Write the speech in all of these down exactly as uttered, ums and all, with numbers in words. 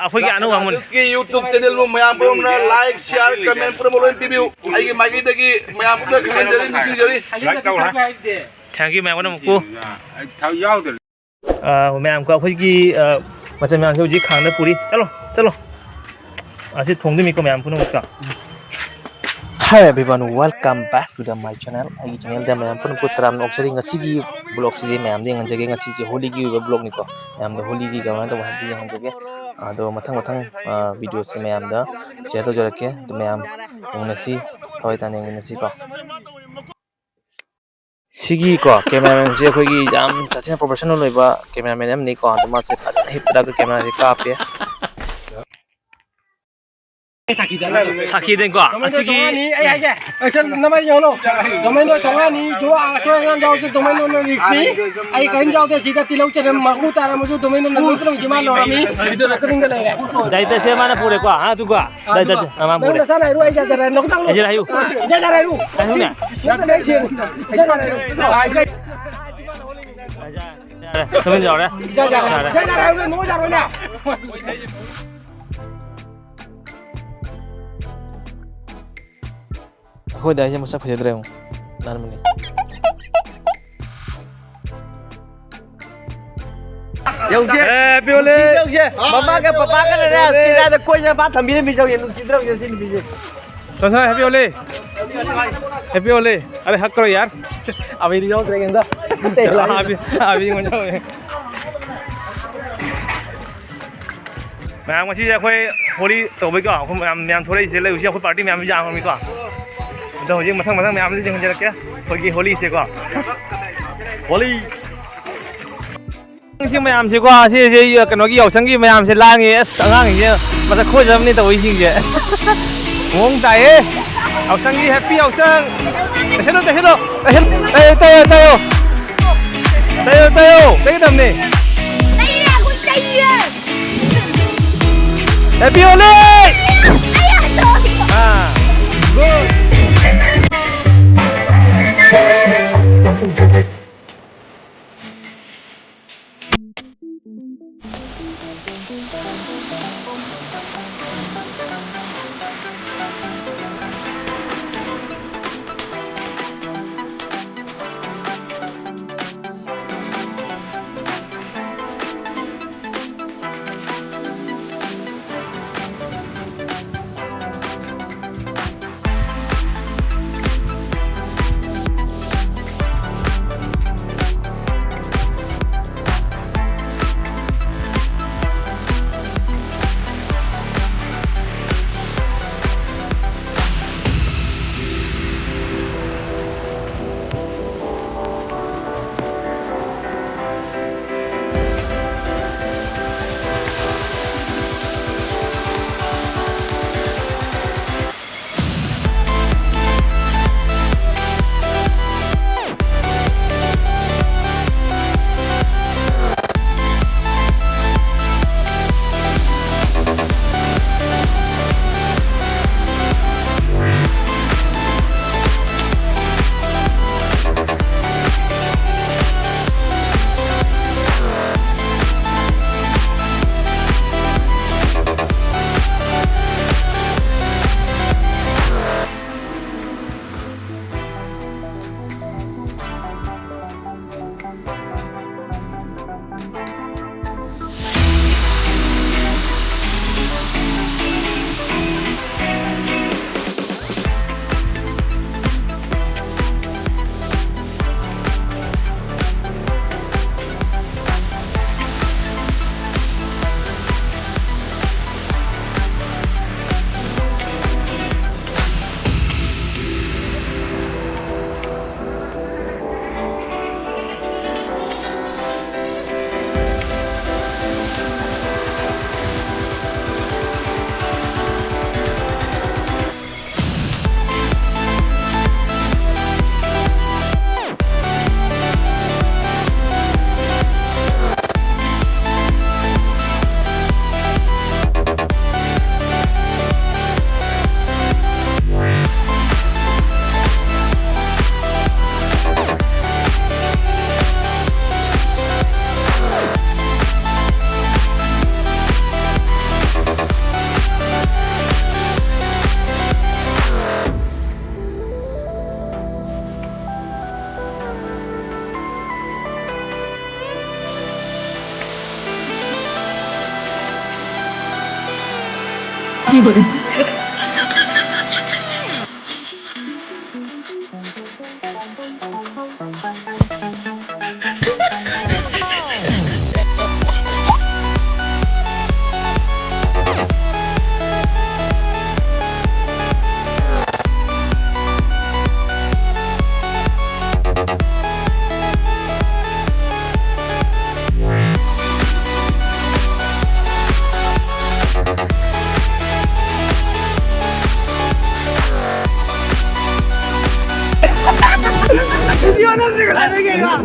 ꯑꯩꯈꯣꯏꯒꯤ ꯑꯅꯧꯕ ꯑꯃꯅꯤ꯫ ꯔꯥꯖꯦꯁꯀꯤ YouTube channelꯕꯨ ꯃꯌꯥꯝ ꯄꯨꯝꯅꯃꯛꯅ like, share, comment ꯄꯨꯝꯅꯃꯛ ꯂꯣꯏ ꯄꯤꯕꯤꯌꯨ꯫ ꯑꯩꯒꯤ ꯃꯥꯏꯀꯩꯗꯒꯤ ꯃꯌꯥꯝ ꯄꯨꯝꯅ ꯈꯪꯍꯟꯖꯔꯤ, ꯅꯤꯡꯁꯤꯡꯖꯔꯤ꯫ Thank you ꯃꯌꯥꯝ ꯄꯨꯝꯅꯃꯛꯄꯨ꯫ ꯑ, ꯃꯌꯥꯝ ꯀꯣ, ꯑꯩꯈꯣꯏꯒꯤ, ꯑ, ꯃꯆꯜ ꯃꯌꯥꯝꯁꯦ ꯍꯧꯖꯤꯛ ꯈꯥꯡꯗ ꯄꯨꯔꯤ꯫ ꯆꯠꯂꯣ, ꯆꯠꯂꯣ꯫ ꯑꯁꯤ ꯊꯣꯡꯗꯣꯏꯅꯤꯀꯣ ꯃꯌꯥꯝ ꯄꯨꯝꯅꯃꯛꯀ꯫ Hi everyone, welcome back to the my channel. ꯑꯩꯒꯤ channelꯗ ꯃꯌꯥꯝ ꯄꯨꯝꯅꯃꯛꯄꯨ ꯇꯔꯥꯝꯅ ꯑꯣꯛꯆꯔꯤ꯫ ꯉꯁꯤꯒꯤ vlogꯁꯤꯗꯤ ꯃꯌꯥꯝꯗ ꯌꯦꯡꯍꯟꯖꯒꯦ꯫ ꯉꯁꯤꯁꯦ ꯍꯣꯂꯤꯒꯤ ꯑꯣꯏꯕ vlogꯅꯤꯀꯣ꯫ ꯃꯌꯥꯝꯗ ꯍꯣꯂꯤꯒꯤ ꯀꯃꯥꯏꯅ ꯇꯧꯕ ꯍꯥꯏꯕꯗꯨ ꯌꯦꯡꯍꯟꯖꯒꯦ꯫ ꯑꯗꯣ ꯃꯊꯪ ꯃꯊꯪ, ꯑ, videoꯁꯦ ꯃꯌꯥꯝꯗ share ꯇꯧꯖꯔꯛꯀꯦ꯫ ꯑꯗꯨ ꯃꯌꯥꯝ ꯌꯦꯡꯃꯤꯟꯅꯁꯤ, ꯊꯋꯥꯏ ꯇꯥꯅ ꯌꯦꯡꯃꯤꯟꯅꯁꯤꯀꯣ꯫ ꯁꯤꯒꯤ ꯀꯣ, cameramanꯁꯦ ꯑꯩꯈꯣꯏꯒꯤ ꯌꯥꯝ ꯆꯠꯊꯤꯅ professional ꯑꯣꯏꯕ cameraman ꯑꯃꯅꯤꯀꯣ꯫ ꯑꯗꯣ ꯃꯥꯁꯦ ꯐꯖꯅ ꯍꯤꯞꯄꯗ cameraꯁꯦ ꯀꯥꯞꯄꯦ꯫ ꯁꯥꯈꯤꯗꯅꯤꯀꯣ, ꯑꯁꯤꯒꯤ ꯇꯣꯉꯥꯟꯅꯤ, ꯑꯩ ꯍꯥꯏꯒꯦ꯫ ꯑꯩ ꯁꯦ ꯅꯃꯥꯏ ꯌꯦꯡꯉꯣ꯫ ꯗꯣꯃꯦꯟꯗꯣ ꯇꯣꯉꯥꯟꯅꯤ, ꯖꯣ ꯑꯁꯣꯏ ꯑꯉꯥꯝ ꯌꯥꯎꯗꯦ, ꯗꯣꯃꯦꯟꯗꯣ ꯅꯣꯏ riskꯅꯤ꯫ ꯑꯩ ꯀꯔꯤꯝ ꯌꯥꯎꯗꯦ, ꯁꯤꯗ ꯇꯤꯜꯍꯧ ꯆꯅꯝ ꯃꯀꯨ ꯇꯥꯔꯝꯃꯁꯨ ꯗꯣꯃꯦꯟꯗꯣ ꯅꯪ ꯄꯨꯝꯅꯃꯛ ꯖꯤꯃꯥ ꯂꯧꯔꯝꯃꯤ꯫ ꯑꯗꯨꯅ ꯀꯔꯤꯝꯇ ꯂꯩꯔꯦ꯫ ꯗꯥꯏꯇꯁꯦ ꯃꯥꯅ ꯄꯨꯔꯦꯀꯣ, ꯍꯥ, ꯑꯗꯨꯒ꯫ ꯗꯥꯏꯇꯁꯦ ꯃꯥ ꯅꯪ ꯄꯨꯔꯦ꯫ ꯅꯁꯥꯅ ꯍꯥꯏꯔꯣ, ꯑꯩ ꯏꯆꯥ ꯆꯥꯔꯦ꯫ ꯂꯧ ꯇꯥꯡ ꯂꯧ꯫ ꯏꯆꯦ ꯍꯥꯏꯌꯨ꯫ ꯏꯆꯥ ꯆꯥꯔꯦ ꯍꯥꯏꯔꯨ꯫ ꯍꯥꯏꯌꯨꯅꯦ꯫ ꯅꯠꯇ꯭ꯔꯒ ꯑꯩ ꯆꯦ-, ꯏꯆꯥ ꯆꯥꯔꯦ ꯍꯥꯏꯔꯨ꯫ ꯇꯨꯃꯤꯟ ꯌꯥꯎꯔꯦ꯫ ꯏꯆꯥ ꯆꯥꯔꯦ꯫ ꯌꯥꯔꯦ꯫ ꯏꯆꯥ ꯆꯥꯔꯦ ꯍꯥꯏꯔꯨ, ꯅꯣꯏ ꯆꯥꯔꯣꯏꯅꯦ꯫ ꯑꯩꯈꯣꯏ ꯗꯥꯏꯁꯦ ꯃꯁꯛ ꯐꯖꯗ꯭ꯔꯦ ꯑꯃꯨꯛ꯫ ꯅꯥꯟꯕꯅꯤ꯫ ꯌꯧꯁꯦ꯫ ꯑꯦ, ꯍꯦꯄꯤ ꯍꯣꯂꯤ꯫ ꯌꯧꯁꯦ꯫ ꯃꯃꯥꯒ ꯄꯄꯥꯒꯅꯅꯦ, ꯍꯦꯄꯤ ꯍꯣꯂꯤ꯫ ꯆꯤꯡꯗꯥꯗ ꯀꯣꯏ ꯆꯠꯄ ꯊꯝꯕꯤꯔꯝꯃꯤ, ꯌꯧꯁꯦ꯫ ꯅꯨꯡꯁꯤꯗ꯭ꯔꯣ, ꯌꯧꯁꯦ, ꯁꯤ ꯅꯨꯄꯤꯁꯦ꯫ ꯁꯣꯟ, ꯁꯣꯟ, ꯍꯦꯄꯤ ꯍꯣꯂꯤ꯫ ꯍꯦꯄꯤ ꯍꯣꯂꯤ꯫ ꯑꯔꯦ, ꯍꯛ ꯀꯔꯣ ꯌꯥꯔ꯫ ꯑꯕꯤꯔ ꯌꯧꯗ꯭ꯔꯦ, ꯀꯩꯝꯇ꯫ ꯑꯕꯤ, ꯑꯕꯤ ꯑꯩꯉꯣꯟꯗ ꯇꯧꯋꯦ꯫ ꯃꯌꯥꯝ, ꯉꯁꯤꯁꯦ ꯑꯩꯈꯣꯏ ꯍꯣꯂꯤ ꯇꯧꯕꯩꯀꯣ, ꯑꯩꯈꯣꯏ ꯃꯌꯥꯝ, ꯃꯌꯥꯝ ꯊꯣꯛꯂꯛꯏꯁꯦ, ꯂꯩꯔꯤꯁꯦ ꯑꯩꯈꯣꯏ ꯄꯥꯔꯇꯤ ꯃꯌꯥꯝ ꯌꯥꯝꯃꯤꯀꯣ꯫ ꯑꯗꯣ ꯍꯧꯖꯤꯛ ꯃꯊꯪ ꯃꯊꯪ ꯃꯌꯥꯝꯁꯨ ꯌꯦꯡꯍꯟꯖꯔꯛꯀꯦ ꯑꯩꯈꯣꯏꯒꯤ ꯍꯣꯂꯤꯁꯦꯀꯣ꯫ ꯍꯣꯂꯤ꯫ ꯁꯤ ꯃꯌꯥꯝꯁꯤꯀꯣ, ꯁꯤ, ꯁꯤ ꯀꯩꯅꯣꯒꯤ ꯌꯥꯎꯁꯪꯒꯤ ꯃꯌꯥꯝꯁꯦ ꯂꯥꯡꯉꯤ꯫ ꯑꯁ, ꯑꯉꯥꯡꯁꯤꯡꯁꯦ ꯃꯁꯛ ꯈꯣꯏꯖꯕꯅꯤ ꯇꯧꯔꯤꯁꯤꯡꯁꯦ꯫ ꯃꯑꯣꯡ ꯇꯥꯏꯍꯦ꯫ ꯌꯥꯎꯁꯪꯒꯤ ꯍꯦꯄꯤ ꯌꯥꯎꯁꯪ꯫ ꯇꯩꯁꯜꯂꯨ, ꯇꯩꯁꯜꯂꯨ, ꯇꯩꯁꯜꯂꯨ꯫ ꯇꯩꯌꯨ, ꯇꯩꯌꯨ, ꯇꯩꯌꯨ꯫ ꯇꯩꯌꯨ, ꯇꯩꯌꯨ꯫ ꯇꯩꯒꯗꯕꯅꯤ꯫ ꯇꯩꯔꯦ, ꯑꯩꯈꯣꯏ ꯇꯩꯔꯦ꯫ ꯍꯦꯄꯤ ꯍꯣꯂꯤ! ꯑꯩ ꯌꯥꯗ꯭ꯔꯣ? ꯑꯥ꯫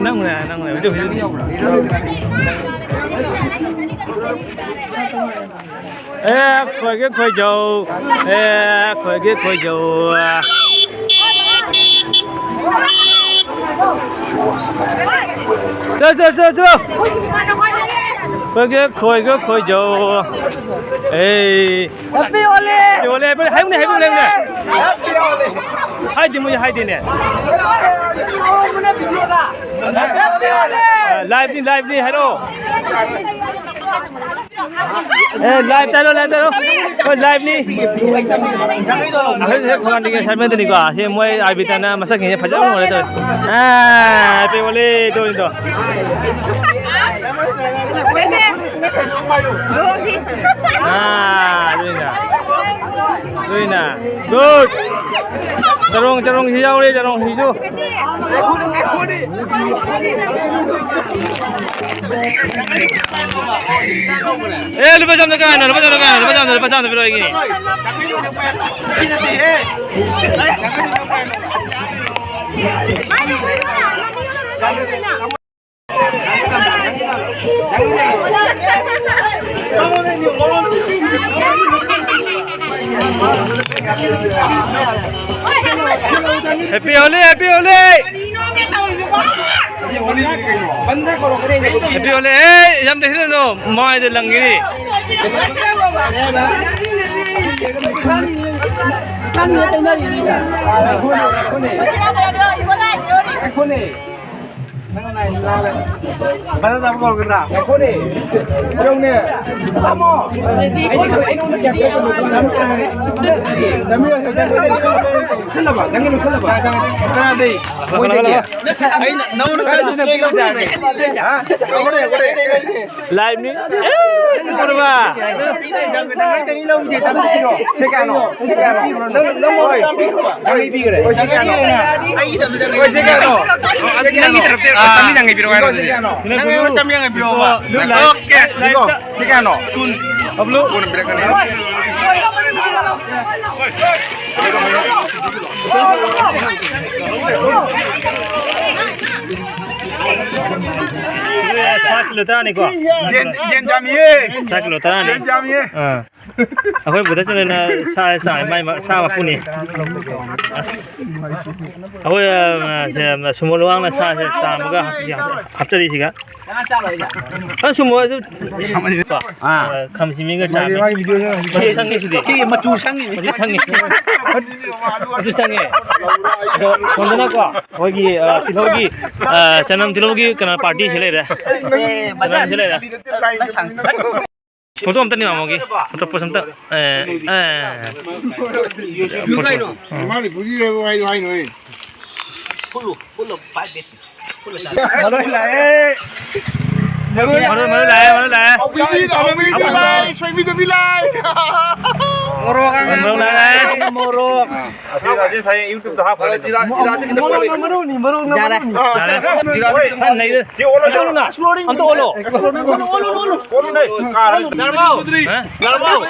ꯅꯪꯅꯦ, ꯅꯪꯅꯦ, ꯍꯧꯖꯤꯛ, ꯍꯧꯖꯤꯛ꯫ ꯑꯦ, ꯈꯣꯏꯒꯦ ꯈꯣꯏꯖꯧ꯫ ꯑꯦ, ꯈꯣꯏꯒꯦ ꯈꯣꯏꯖꯧ꯫ ꯆꯠꯂꯣ, ꯆꯠꯂꯣ, ꯆꯠꯂꯣ, ꯆꯠꯂꯣ꯫ ꯈꯣꯏꯒꯦ, ꯈꯣꯏꯒꯦ ꯈꯣꯏꯖꯧ꯫ ꯑꯦ꯫ Happy Holi! Happy Holi, happy Holi, ꯍꯥꯏꯌꯨꯅꯦ, ꯍꯥꯏꯌꯨꯅꯦ, ꯍꯥꯏꯌꯨꯅꯦ꯫ ꯍꯥꯏꯗꯦ, ꯃꯣꯏ ꯍꯥꯏꯗꯦꯅꯦ꯫ Happy Holi! ꯑ, live ꯅꯤ, live ꯅꯤ, ꯍꯥꯏꯔꯛꯑꯣ꯫ ꯑꯦ, live ꯇꯥꯔꯣ, live ꯇꯥꯔꯣ꯫ ꯍꯣꯏ, live ꯅꯤ꯫ ꯑꯩꯈꯣꯏ ꯍꯦꯛ ꯊꯣꯡꯒꯥꯟꯗꯒꯤ assignment ꯅꯤꯀꯣ꯫ ꯁꯤ ꯃꯣꯏ ꯑꯥꯔꯕꯤꯇꯥꯅ ꯃꯁꯛꯁꯤꯡꯁꯦ ꯐꯖꯕ ꯉꯝꯃꯔꯣꯏ ꯇꯧꯔꯤ꯫ ꯑꯥ, Happy Holi ꯇꯧꯔꯤꯗꯣ꯫ ꯑꯥ, ꯑꯗꯨꯏꯅ꯫ ꯑꯗꯨꯏꯅ꯫ Good. ꯆꯔꯣꯡ, ꯆꯔꯣꯡꯁꯤ ꯌꯥꯎꯔꯦ, ꯆꯔꯣꯡꯁꯤꯁꯨ꯫ ꯑꯦ, ꯂꯨꯄꯥ ꯆꯥꯝꯗ ꯀꯥꯏꯅ, ꯂꯨꯄꯥ ꯆꯥꯝꯗ ꯀꯥꯏꯅ, ꯂꯨꯄꯥ ꯆꯥꯝꯗ, ꯂꯨꯄꯥ ꯆꯥꯝꯗ ꯄꯤꯔꯛꯑꯣ ꯑꯩꯒꯤ꯫ Happy Holi, Happy Holi! Happy Holi! ꯑꯦ, ꯌꯥꯝ ꯇꯩꯁꯤꯜꯂꯨꯅꯨ, ꯃꯥꯏꯗ ꯂꯪꯈꯤꯅꯤ꯫ ꯐꯖꯅ ꯆꯥꯕ ꯀꯧꯔꯛꯀꯗ꯭ꯔꯥ? ꯉꯥꯏꯈꯣꯅꯦ꯫ ꯌꯧꯅꯦ꯫ ꯆꯥꯃꯤꯌꯣ, ꯆꯥꯃꯤꯌꯣ꯫ ꯂꯧꯁꯜꯂꯕ? ꯅꯪꯒꯤ ꯂꯧꯁꯜꯂꯕ? ꯀꯅꯥꯗꯤ? ꯃꯣꯏꯗꯒꯤ꯫ ꯑꯩꯅ ꯅꯉꯣꯟꯗ ꯀꯔꯤ ꯂꯧꯁꯜꯂꯒꯦ? ꯍꯥ? ꯉꯥꯏꯈꯣꯅꯦ, ꯉꯥꯏꯈꯣꯅꯦ꯫ ꯂꯥꯏꯚꯅꯤ꯫ ꯑꯦ, ꯄꯨꯔꯕ꯫ ꯁꯦ ꯀꯌꯥꯅꯣ? ꯁꯦ ꯀꯌꯥꯅꯣ? ꯅꯪ, ꯅꯪ ꯃꯣꯔꯣꯛ ꯆꯥꯝꯕꯤꯈ꯭ꯔꯕ? ꯆꯥꯝꯕꯤꯈ꯭ꯔꯦ꯫ ꯁꯦ ꯀꯌꯥꯅꯣ? ꯍꯣꯏ, ꯁꯦ ꯀꯌꯥꯅꯣ? ꯅꯪꯒꯤ ꯇꯔꯞꯇ ꯆꯥꯝꯃꯔꯤ ꯆꯪꯉꯩ ꯄꯤꯔꯛꯑꯣ ꯍꯥꯏꯔꯣ꯫ ꯁꯦ ꯀꯌꯥꯅꯣ? ꯅꯪ ꯑꯩꯉꯣꯟꯗ ꯆꯥꯝꯃꯔꯤ ꯆꯪꯉꯩ ꯄꯤꯔꯛꯑꯣꯕ꯫ ꯑꯣꯀꯦ꯫ ꯁꯦ ꯀꯌꯥꯅꯣ? ꯀꯣꯟꯅ ꯄꯤꯔꯛꯀꯅꯤ꯫ ꯀꯣꯟꯅ ꯄꯤꯔꯛꯀꯅꯤ꯫ ꯁꯥ ꯀꯤꯂꯣ ꯇꯔꯥꯅꯤꯀꯣ? ꯌꯦꯟ, ꯌꯦꯟ ꯆꯥꯝꯃꯤꯌꯦ꯫ ꯁꯥ ꯀꯤꯂꯣ ꯇꯔꯥꯅꯤ꯫ ꯌꯦꯟ ꯆꯥꯝꯃꯤꯌꯦ꯫ ꯑꯥ꯫ ꯑꯩꯈꯣꯏ ꯕ꯭ꯔꯗꯔ ꯆꯟꯗ꯭ꯔꯅ ꯁꯥ ꯆꯥꯝꯃꯤ, ꯃꯥꯏ ꯃ-, ꯁꯥ ꯃꯄꯨꯅꯤ꯫ ꯑꯁ꯫ ꯑꯩꯈꯣꯏ, ꯑ, ꯁꯦ, ꯁꯨꯃꯣ ꯂꯨꯋꯥꯡꯅ ꯁꯥꯁꯦ ꯆꯥꯝꯃꯒ ꯍꯥꯞꯆꯔꯤꯁꯤꯒ꯫ ꯑ, ꯁꯨꯃꯣ ꯑꯗꯨ, ꯑꯥ꯫ ꯑ, ꯈꯥꯃꯦꯟ ꯁꯤꯟꯕꯤꯒ ꯆꯥꯝꯃꯤ꯫ ꯃꯆꯨ ꯁꯪꯉꯤꯁꯤꯗꯤ꯫ ꯁꯤ ꯃꯆꯨ ꯁꯪꯉꯤꯅꯤ꯫ ꯃꯆꯨ ꯁꯪꯉꯤ꯫ ꯃꯆꯨ ꯁꯪꯉꯤ꯫ ꯑꯗꯣ ꯁꯣꯝꯗꯅꯀꯣ, ꯑꯩꯈꯣꯏꯒꯤ, ꯑ, ꯇꯤꯜꯍꯧꯒꯤ, ꯑ, ꯆꯅꯝ ꯇꯤꯜꯍꯧꯒꯤ ꯀꯩꯅꯣ ꯄꯥꯔꯇꯤꯁꯤ ꯂꯩꯔꯦ꯫ ꯑꯦ, ꯆꯅꯝꯁꯤ ꯂꯩꯔꯦ꯫ ꯐꯣꯇꯣ ꯑꯝꯇ ꯅꯤꯡꯉꯝꯃꯣꯒꯤ꯫ ꯐꯣꯇꯣ ꯄꯣꯁ ꯑꯝꯇ꯫ ꯑꯦ, ꯑꯦ꯫ ꯀꯩꯅꯣ? ꯃꯥꯅ ꯐꯨꯖꯤ ꯍꯥꯏꯕ ꯍꯥꯏꯗꯣ ꯍꯥꯏꯅꯣ, ꯑꯦ꯫ ꯃꯔꯣꯏ ꯂꯥꯛꯑꯦ꯫ ꯃꯔꯣꯏ, ꯃꯔꯣꯏ ꯂꯥꯛꯑꯦ, ꯃꯔꯣꯏ ꯂꯥꯛꯑꯦ꯫ ꯁꯣꯏꯕꯤꯗꯕꯤ ꯂꯥꯏ, ꯁꯣꯏꯕꯤꯗꯕꯤ ꯂꯥꯏ꯫ ꯃꯣꯔꯣꯛ ꯃꯔꯣꯏ ꯂꯥꯛꯑꯦ꯫ ꯃꯣꯔꯣꯛ꯫ ꯑꯁꯤ ꯔꯥꯖꯦꯁ ꯍꯌꯦꯡ YouTube ꯇ ꯍꯥꯞꯈ꯭ꯔꯅꯤ꯫ ꯖꯤꯔꯥ, ꯖꯤꯔꯥꯁꯤ ꯈꯤꯇꯪ ꯃꯔꯨꯅꯤ, ꯃꯔꯨ, ꯃꯔꯨ, ꯌꯥꯔꯦ꯫ ꯃꯔꯨꯅꯤ꯫ ꯌꯥꯔꯦ꯫ ꯖꯤꯔꯥ ꯈꯤꯇꯪ ꯅꯩꯔꯦ꯫ ꯁꯤ ꯑꯣꯜꯂꯣ, ꯑꯝꯇ ꯑꯣꯜꯂꯣ꯫ ꯑꯣꯜꯂꯣ, ꯑꯣꯜꯂꯣ, ꯑꯣꯜꯂꯣ꯫ ꯑꯣꯜꯂꯣꯅꯦ꯫ ꯅꯔꯕꯥꯎ꯫ ꯍꯥ? ꯅꯔꯕꯥꯎ꯫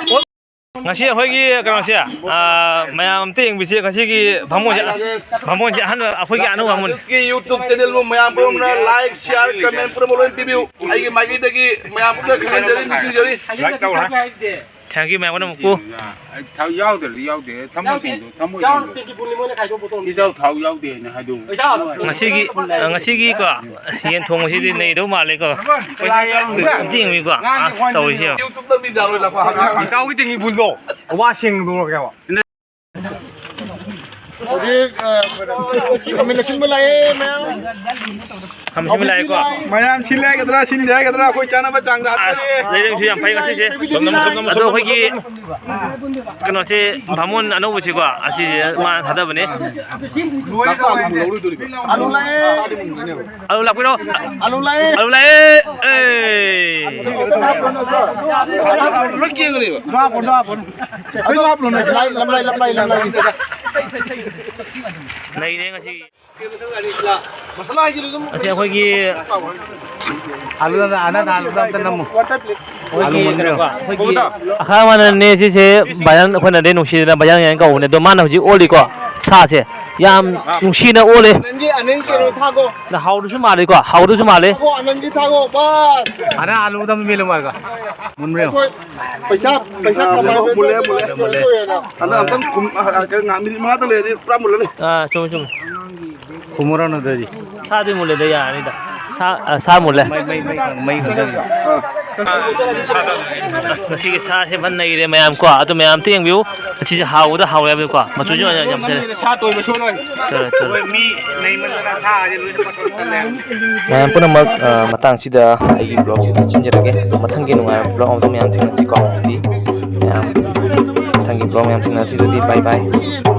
ꯉꯁꯤ ꯑꯩꯈꯣꯏꯒꯤ ꯀꯩꯅꯣꯁꯦ, ꯑꯥ, ꯃꯌꯥꯝ ꯑꯝꯇ ꯌꯦꯡꯕꯤꯁꯦ꯫ ꯉꯁꯤꯒꯤ ꯚꯥꯃꯣꯟꯁꯦ, ꯚꯥꯃꯣꯟꯁꯦ ꯑꯍꯥꯟꯕ, ꯑꯩꯈꯣꯏꯒꯤ ꯑꯅꯧꯕ ꯚꯥꯃꯣꯟ꯫ ꯔꯥꯖꯦꯁꯀꯤ YouTube channel ꯕꯨ ꯃꯌꯥꯝ ꯄꯨꯝꯅꯃꯛꯅ like, share, comment ꯄꯨꯝꯅꯃꯛ ꯂꯣꯏ ꯄꯤꯕꯤꯌꯨ꯫ ꯑꯩꯒꯤ ꯃꯥꯏꯀꯩꯗꯒꯤ ꯃꯌꯥꯝ ꯄꯨꯝꯅ ꯈꯪꯍꯟꯖꯔꯤ, ꯅꯨꯡꯁꯤꯖꯔꯤ꯫ Like ꯇꯧꯔꯣ꯫ Thank you ꯃꯌꯥꯝ ꯄꯨꯝꯅꯃꯛꯄꯨ꯫ ꯑꯩ ꯊꯥꯎ ꯌꯥꯎꯗ꯭ꯔꯗꯤ ꯌꯥꯎꯗꯦ꯫ ꯊꯃꯣꯏꯁꯤꯡꯗꯣ, ꯊꯃꯣꯏꯁꯤꯡꯗꯣ꯫ ꯏꯇꯥꯎ ꯊꯥꯎ ꯌꯥꯎꯗꯦꯅ ꯍꯥꯏꯗꯣ꯫ ꯉꯁꯤꯒꯤ, ꯉꯁꯤꯒꯤꯀꯣ ꯌꯦꯟ ꯊꯣꯡꯕꯁꯤꯗꯤ ꯅꯩꯗꯧ ꯃꯥꯜꯂꯦꯀꯣ꯫ ꯂꯥꯏ ꯌꯥꯎꯗꯦ꯫ ꯑꯝꯇ ꯌꯦꯡꯉꯨꯀꯣ꯫ ꯑꯁ, ꯇꯧꯔꯤꯁꯦ ꯌꯦꯡꯉꯨ꯫ YouTube ꯂꯝꯕꯤ ꯌꯥꯔꯣꯏ ꯂꯥꯛꯄ꯫ ꯏꯇꯥꯎꯒꯤ ꯇꯤꯡꯉꯤ ꯕꯨꯜꯗꯣ ꯋꯥ ꯁꯦꯡꯗꯣꯔꯛꯀꯦꯕ꯫ ꯍꯧꯖꯤꯛ, ꯑ, ꯈꯥꯃꯦꯟ ꯑꯁꯤꯟꯕ ꯂꯥꯛꯑꯦ, ꯃꯌꯥꯝ꯫ ꯈꯥꯃꯦꯟ ꯑꯁꯤꯟꯕ ꯂꯥꯛꯑꯦꯀꯣ꯫ ꯃꯌꯥꯝ ꯁꯤꯜꯂꯦ ꯍꯥꯏꯒꯗ꯭ꯔꯥ, ꯁꯤꯟꯗꯦ ꯍꯥꯏꯒꯗ꯭ꯔꯥ, ꯑꯩꯈꯣꯏ ꯆꯥꯅꯕ ꯆꯥꯡꯗ ꯍꯥꯞꯆꯔꯦ꯫ ꯑꯁ, ꯂꯩꯔꯪꯁꯨ ꯌꯥꯝ ꯐꯩ ꯉꯁꯤꯁꯦ꯫ ꯑꯗꯣ ꯑꯩꯈꯣꯏꯒꯤ ꯀꯩꯅꯣꯁꯦ, ꯕꯥꯃꯣꯟ ꯑꯅꯧꯕꯁꯤꯀꯣ, ꯑꯁꯤꯁꯦ ꯃꯥ ꯊꯥꯗꯕꯅꯦ꯫ ꯑꯂꯨ ꯂꯥꯛꯑꯦ꯫ ꯑꯂꯨ ꯂꯥꯛꯄꯤꯔꯣ꯫ ꯑꯂꯨ ꯂꯥꯛꯑꯦ꯫ ꯑꯂꯨ ꯂꯥꯛꯑꯦ꯫ ꯑꯦ꯫ ꯂꯣꯏ ꯀꯦꯟꯒ꯭ꯔꯦꯕ꯫ ꯂꯝꯂꯥꯏ, ꯂꯝꯂꯥꯏ, ꯂꯝꯂꯥꯏ꯫ ꯅꯩꯔꯦ ꯉꯁꯤ꯫ ꯃꯁꯥꯂꯥ ꯍꯥꯏꯁꯤꯗꯤ ꯑꯗꯨꯝ ꯑꯁꯤ ꯑꯩꯈꯣꯏꯒꯤ ꯑꯂꯨꯗ, ꯑꯅ, ꯑꯂꯨꯗ ꯑꯝꯇ ꯅꯝꯃꯨ꯫ ꯑꯩꯈꯣꯏꯒꯤ ꯑꯂꯨ ꯃꯨꯟꯈ꯭ꯔꯦ꯫ ꯀꯩꯅꯣꯀꯣ, ꯑꯩꯈꯣꯏꯒꯤ ꯑꯈꯥ ꯃꯥꯟꯅꯅꯦ ꯁꯤꯁꯦ꯫ ꯕꯥꯏꯔꯪ, ꯑꯩꯈꯣꯏꯅꯗꯤ ꯅꯨꯡꯁꯤꯗꯅ ꯕꯥꯏꯔꯪ ꯍꯥꯏꯅ ꯀꯧꯕꯅꯦ, ꯑꯗꯣ ꯃꯥꯅ ꯍꯧꯖꯤꯛ ꯑꯣꯜꯂꯤꯀꯣ ꯁꯥꯁꯦ꯫ ꯌꯥꯝ ꯅꯨꯡꯁꯤꯅ ꯑꯣꯜꯂꯦ꯫ ꯅꯪꯒꯤ ꯑꯅꯤꯡ ꯀꯩꯅꯣ ꯊꯥꯒꯣ꯫ ꯅ ꯍꯥꯎꯗꯨꯁꯨ ꯃꯥꯜꯂꯤꯀꯣ, ꯍꯥꯎꯗꯨꯁꯨ ꯃꯥꯜꯂꯤ꯫ ꯊꯥꯒꯣ, ꯑꯅꯟꯒꯤ ꯊꯥꯒꯣ, ꯕꯁ꯫ ꯑꯅ ꯑꯂꯨꯗ ꯃꯦꯜꯂꯨ ꯍꯥꯏꯒ꯫ ꯃꯨꯟꯕ꯭ꯔ ꯌꯦꯡꯉꯨ꯫ ꯑꯩꯈꯣꯏ ꯄꯩꯁꯥ, ꯄꯩꯁꯥ ꯀꯃꯥꯏꯅ ꯃꯨꯜꯂꯦ, ꯃꯨꯜꯂꯦ꯫ ꯇꯧꯔꯦꯅ? ꯍꯟꯗꯛ ꯑꯝꯇꯪ ꯈꯨꯝ-, ꯑ, ꯑ, ꯀꯩꯅꯣ, ꯉꯥꯏꯍꯥꯛ ꯃꯤꯅꯤꯠ ꯃꯉꯥꯇ ꯂꯩꯔꯗꯤ ꯄꯨꯔꯥ ꯃꯨꯜꯂꯅꯤ꯫ ꯑꯥ, ꯆꯨꯝꯃꯤ, ꯆꯨꯝꯃꯤ꯫ ꯈꯨꯝꯃꯨꯔꯅꯨ ꯑꯗꯨꯗꯤ꯫ ꯁꯥꯗꯤ ꯃꯨꯜꯂꯦꯗ, ꯌꯥꯔꯅꯤꯗ꯫ ꯁꯥ, ꯑ, ꯁꯥ ꯃꯨꯜꯂꯦ꯫ ꯃꯩ, ꯃꯩ, ꯃꯩ ꯈꯪ-, ꯃꯩ ꯈꯪꯖꯜꯂꯤ꯫ ꯑꯥ꯫ ꯑꯁ, ꯉꯁꯤꯒꯤ ꯁꯥꯁꯦ ꯐꯟ ꯅꯩꯔꯦ ꯃꯌꯥꯝ ꯀꯣ꯫ ꯑꯗꯨ ꯃꯌꯥꯝ ꯑꯝꯇ ꯌꯦꯡꯕꯤꯌꯨ꯫ ꯉꯁꯤꯁꯦ ꯍꯥꯎꯕꯗ ꯍꯥꯎꯋꯦ ꯍꯥꯏꯕꯅꯤꯀꯣ꯫ ꯃꯆꯨꯁꯨ ꯌꯥꯝ, ꯌꯥꯝ ꯐꯖꯩ꯫ ꯁꯥ ꯇꯣꯏꯕ ꯁꯣꯏꯔꯣꯏ꯫ ꯇꯧꯔꯦ, ꯇꯧꯔꯦ꯫ ꯍꯣꯏ, ꯃꯤ ꯅꯩꯃꯟꯗꯅ ꯁꯥꯁꯦ ꯂꯣꯏꯅ ꯄꯠ ꯄꯠ ꯇꯠꯂꯦ ꯍꯥꯏꯕꯅꯤ꯫ ꯃꯌꯥꯝ ꯄꯨꯝꯅꯃꯛ, ꯑ, ꯃꯇꯥꯡꯁꯤꯗ ꯑꯩꯒꯤ vlogꯁꯦ ꯂꯣꯏꯁꯤꯟꯖꯔꯒꯦ꯫ ꯑꯗꯣ ꯃꯊꯪꯒꯤ ꯅꯨꯡꯉꯥꯏꯕ vlog ꯑꯃꯗ ꯃꯌꯥꯝ ꯊꯦꯡꯅꯁꯤꯀꯣ꯫ ꯑꯗꯨꯗꯤ ꯃꯌꯥꯝ ꯃꯊꯪꯒꯤ vlog ꯃꯌꯥꯝ ꯊꯦꯡꯅꯁꯤ꯫ ꯑꯗꯨꯗꯤ bye bye꯫